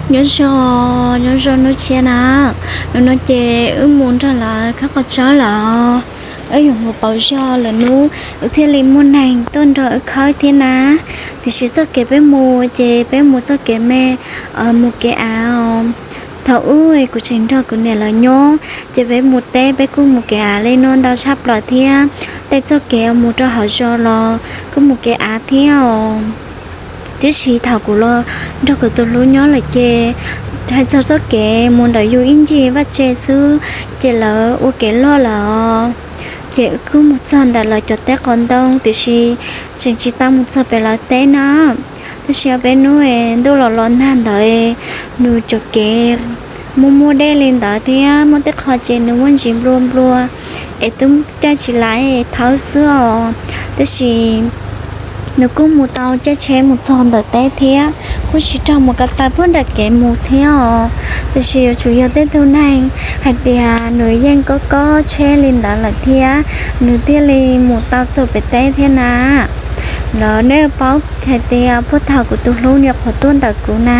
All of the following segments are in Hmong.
Nyob zoo, nyob zoo hnub tshiab na. Hnub no ces wb mus nrog lawv khawb qhov tsawb lawm. Wb yuav mus pauv zog lawm hnub wb thiaj li muaj neeg tuaj nrog wb khawb thiab na. Tiam sis txoj kev peb mus ces peb mus txoj kev me, mus kev av. Thaum ub kuv tseem nrog kuv niam lawv nyob ces peb mus teb peb kuj mus kev av li no ntau tshaj plaws thiab. Tej txoj kev mus rau hauv zos los kuj mus kev av thiab os. Tiam sis thaum kuv los nrog kuv tus hlub nyob lawm ces hais txog txoj kev mus ntawm yus ib ncig vaj tse xwb ces lawv ua kev loj lawm. Ces wb kuj mus txog ntawm lawv cov teb qos ntoo tiam sis tseem tsis tau mus txog pem lawv teb na. Tab sis ob peb hnub ntuj los los nag ntawd, nws cov kev muaj muaj dej li ntawd thiab muaj tej qho ces nws muaj ntsis nplua nplua es twb caij tsis laiv thawb xwb os. Tab sis nws kuj mus tau caij tsheb mus txog ntawm teb thiab kuj tsis raug mus ko taw puag nram kev mus thiab os. Tiam sis yuav tsum yog tej tug neeg hais tias nws yeej kob kob tsheb li ntawd lawm thiab nws thiaj li mus tau txog pem teb thiab na. Lawv nej paub hais tias puag thaum kuv tus hlub nyuam qhuav tuaj ntawm kuv na,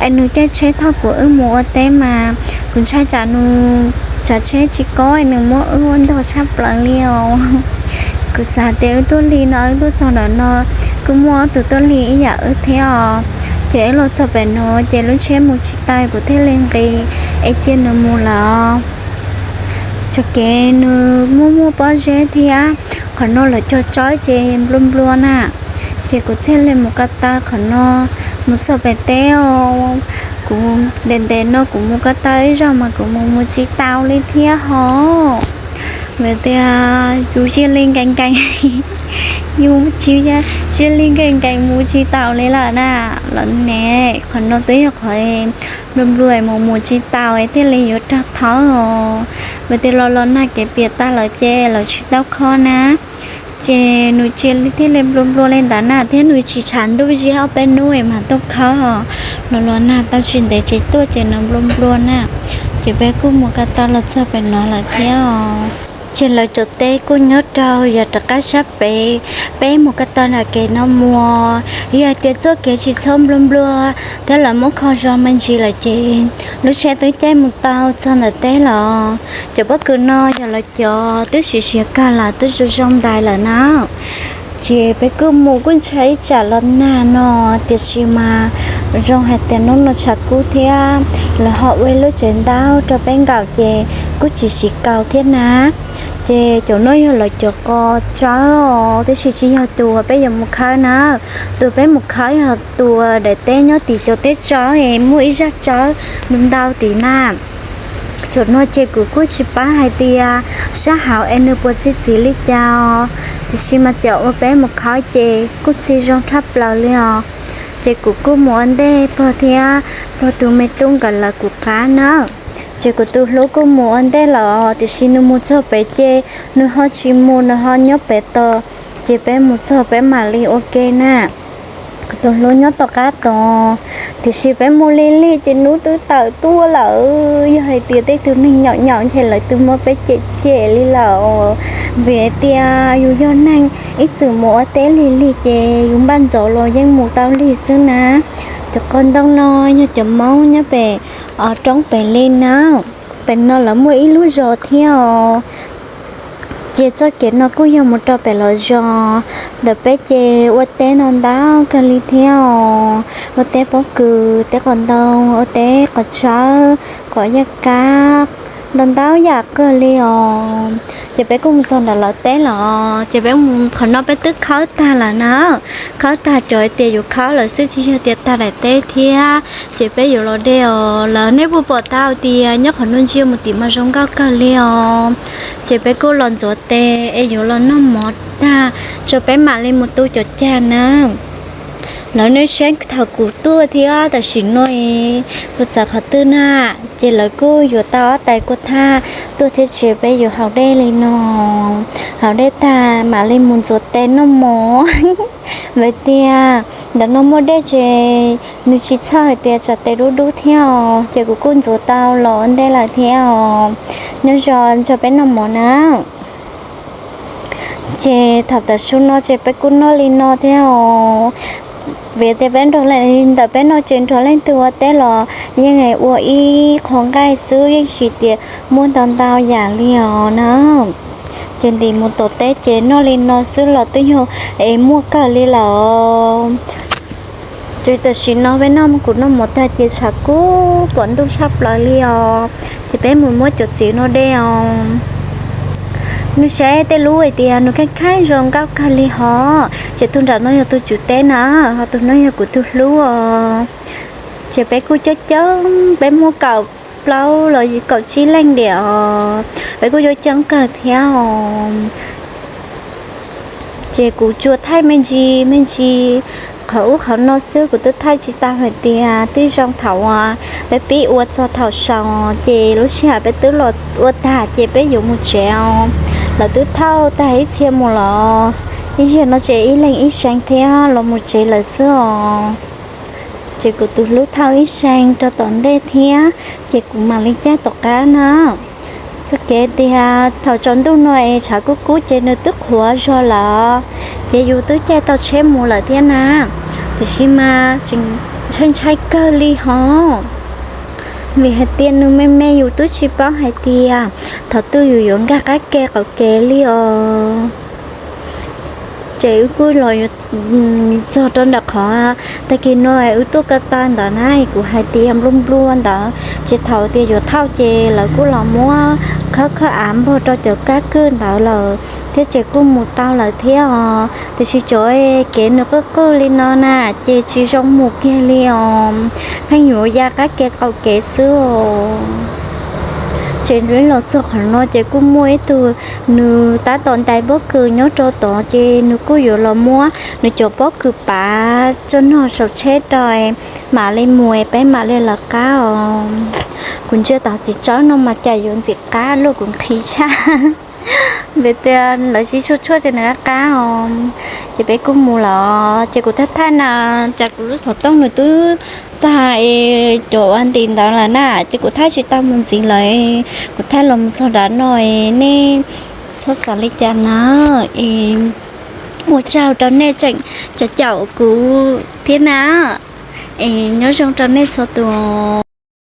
es nws caij tsheb thauj kuv wb mus ua teb mas kuv ntshai tsam nws tsav tsheb tsis kob es nws muab wb ua ntog tshaj plaws li os. Kuv xav tias wb tuaj li no wb tuaj txog ntawm no kuj muaj ob tug tuaj li ib yam wb thiab os. Ces wb los txog pem no ces lub tsheb mus tsis tau kuv thiaj li nqis es cia nws mus lawm. Txoj kev nws muaj muaj pob zeb thiab qhov no lawv cog tsawb ces nplua nplua na. Ces kuv thiaj li mus ko taw qhov no mus txog pem teb os. Kuv ntev ntev no kuv mus ko taw ib zaug mas kuv mus mus tsis tau li thiab hos. Vim tias yus cia li nkees nkees, yus cia li nkees nkees mus tsis tau li lawm na. Los ne, qhov no twb yog qhov nplua nplua mus mus tsis tau thiaj li yuav raug thawb os. Vim tias los los nag kev piam tag lawm ces lawv tsis tau khob na. Ces nws cia li thiaj li nplua nplua li ntawd na thiab nws tsis tshav ntuj ziab ob peb hnub es mas tuaj khawb os. Los los nag tau tsis ntev ces tuaj ces nws nplua nplua na. Ces peb kuj mus ko taw los txog pem no lawm thiab os. Ces lawv cov teb kuj nyob rau yav rov qab sab pem, peb mus ko taw nram kev no mus. Yog hais tias txoj kev tsis txhob nplua nplua thiab lawv muab kho zog me ntsis lawm ces lub tsheb twb caij mus tau txog ntawm teb lawm. Cov pob kws no yog lawv cov twb siav siav kawg lawm twb zoo zoo ntais lawm na. Ces peb kuj mus kuj ntshai ib tsam los nag no, tiam sis mas zoo hais tias hnub no tshav kub thiab lawv ho ua ib lub tsev ntaub rau peb nkaum ces kuj tsis siv kaus thiab na. Ces cov no yog lawv cov qos tsawb os, tiam sis tsis yog tus uas peb yuav mus khawb na. Tus peb mus khawb yog tus uas daim teb nyob tim cov teb tsawb es muaj ib zaj tsawb ntau ntau tim na. Cov no ces kuv kuj tsis paub hais tias sab hauv es nws puas txi txiv li cas os, tiam sis mas cov uas peb mus khawb ces kuj txi zoo tshaj plaws li os. Ces kuv kuj mus ua ntej pog thiab pog tus me tub nkawd lawv kuv qab na. Ces kuv tus hlub kuj mus ua ntej lawm tiam sis nws mus txog pem ces nws ho tsis mus, nws ho nyob pem tos. Ces peb mus txog peb mam li ua ke na. Kuv tus hlub nyob tom qab tos, tiam sis peb mus lig lig ces hnub twb tawm tuaj lawm. Yog hais tias tej tug neeg nyaum nyaum ntshe lawv twb muab peb cem cem li lawm. Vim tias yus yog neeg ib txwm mus ua teb lig lig ces yus npaj ntxov los yeej mus tau lig xwb na. Cov qos ntoo no yog cov Hmoob nyob pem roob pem li na. Pem no lawv muaj ib lub zos thiab os. Ces txoj kev no kuj yog mus rau pem lawv zos. Ntawm peb ces ua teb ntau ntau kawg li thiab os, ua teb pob kws, teb qos ntoo, ua teb qos tshawb, qos yaj kab, ntau ntau yam kawg li os. Ces peb kuj mus txog ntawm lawv teb lawm, ces peb mus qhov no peb twb khawb tag lawm na. Khawb tag cov hais tias yuav khawb lawm xwb tsis yog tias tag daim teb thiab. Ces peb yuav los de os. Lawv nej puas pom tau tias nyob qhov no ntsia mus tim mas zoo nkauj kawg li os. Ces peb kuj los ntxuav tes es yuav los noj mov tag tso peb mam li mus tu cov cag na. Lawv nej saib thaum kuv tuaj thiab tam sim no kuv txawv qhov twg na. Ces lawv kuj yuav tau ob tais kua thaj tuaj thiab ces peb yuav haus dej li no. Haus dej tag mam li mus ntxuav tes noj mov. Vim tias ntawm no muaj dej ces nws tsis txhawj hais tias tsam tes dub dub thiab os. Ces kuv kuj ntxuav tau los ua ntej lawm thiab os. Nyob zoo nrog peb noj mov na. Ces thaum tam su no ces peb kuj noj li no thiab os. Vim tias peb nrog leej, ntawm peb no ces nrog leej twg ua teb los yeej ua ib qho nqaij xwb, yeej tsis tias muaj ntau ntau yam li os na. Ces ntim mus tom teb ces noj li no xwb los twb yog es muaj kawg li lawm. Ces tam sim no peb noj kuv noj mov tag ces tshav kub pom ntuj tshaj plaws li os. Ces peb mus muab cov txiv no de os. Nws saib tej lub hais tias nws kheej kheej zoo nkauj kawg li hos. Ces tus nram no yog tus tswv teb na, ho tus no yog kuv tus hlub os. Ces peb kuj coob coob, peb muaj kaum plaub los kaum tsib leeg diam os, peb kuj coob coob kawg thiab os. Ces kuv tsuas thaij me ntsis me ntsis qhov ub qhov no xwb, kuv twb thaij tsis tau hais tias twb zoo thaum uas peb pib ua txog thaum xaus, ces lub sij hawm peb twb los ua tag ces peb yuav mus tsev os. Lawv twb thauj tag ib txhia mus los, ib zaug no ces ib leeg ib seev thiab los mus tsev lawm xwb os. Ces kuv tus hlub thauj ib seev rau tom ntej thiab, ces kuv mam li caij tom qab na. Txoj kev tias thaum tsaus ntuj no es tshav kub kub ces nws twb qhuav zog lawm, ces yus twb caij tau tsheb mus lawm thiab na. Tiam sis mas tseem ntshai ntshai kawg li hos, vim hais tias nws me me yus twb tsis paub hais tias thaum twg yus yuav nkag qab ke qaum kev li os. Ces wb kuj los txog rau ntawm qhov tag kis no wb tuaj ko taw ntawd na, kuv hais tias nplua nplua ntawd, ces thaum tias yuav thauj ces lawv kuj los muab khawb khawb av npog rau cov kab kwj ntawd lawm thiab, ces kuj mus tau lawm thiab os. Tiam sis cov kev nws qwj qwj li no na, ces tsis zoo mus kiag li os, pheej yuav ya qab kev qaum kev xwb os. Ces los txog qhov no ces kuj muaj ib tug nws tab tom ntais pob kws nyob rau tod, ces nws kuj yuav los muab nws cov pob kws pav tso nog saum tsheb rau, mam li mus peb mam li lawv qab os. Kuv ntsia tom txiv tsawb no mas cas yuav ntxim qab luaj, kuv nqhis tshaj. Vim tias lawv tsis tshuaj tshuaj ces nws qab qab os. Ces peb kuj mus lawm, ces kuv thaij thaij na, cas kuv lub xov tooj nws twb tag es cov ua ntim ntawd lawm na, ces kuv thaij tsis tau mus ntxiv lawm. Kuv thaij los mus txog nram no es nej txhob xav li cas na, es ua tsaug rau nej tseem caum caum kuv thiab na, es nyob zoo rau nej txhua tus.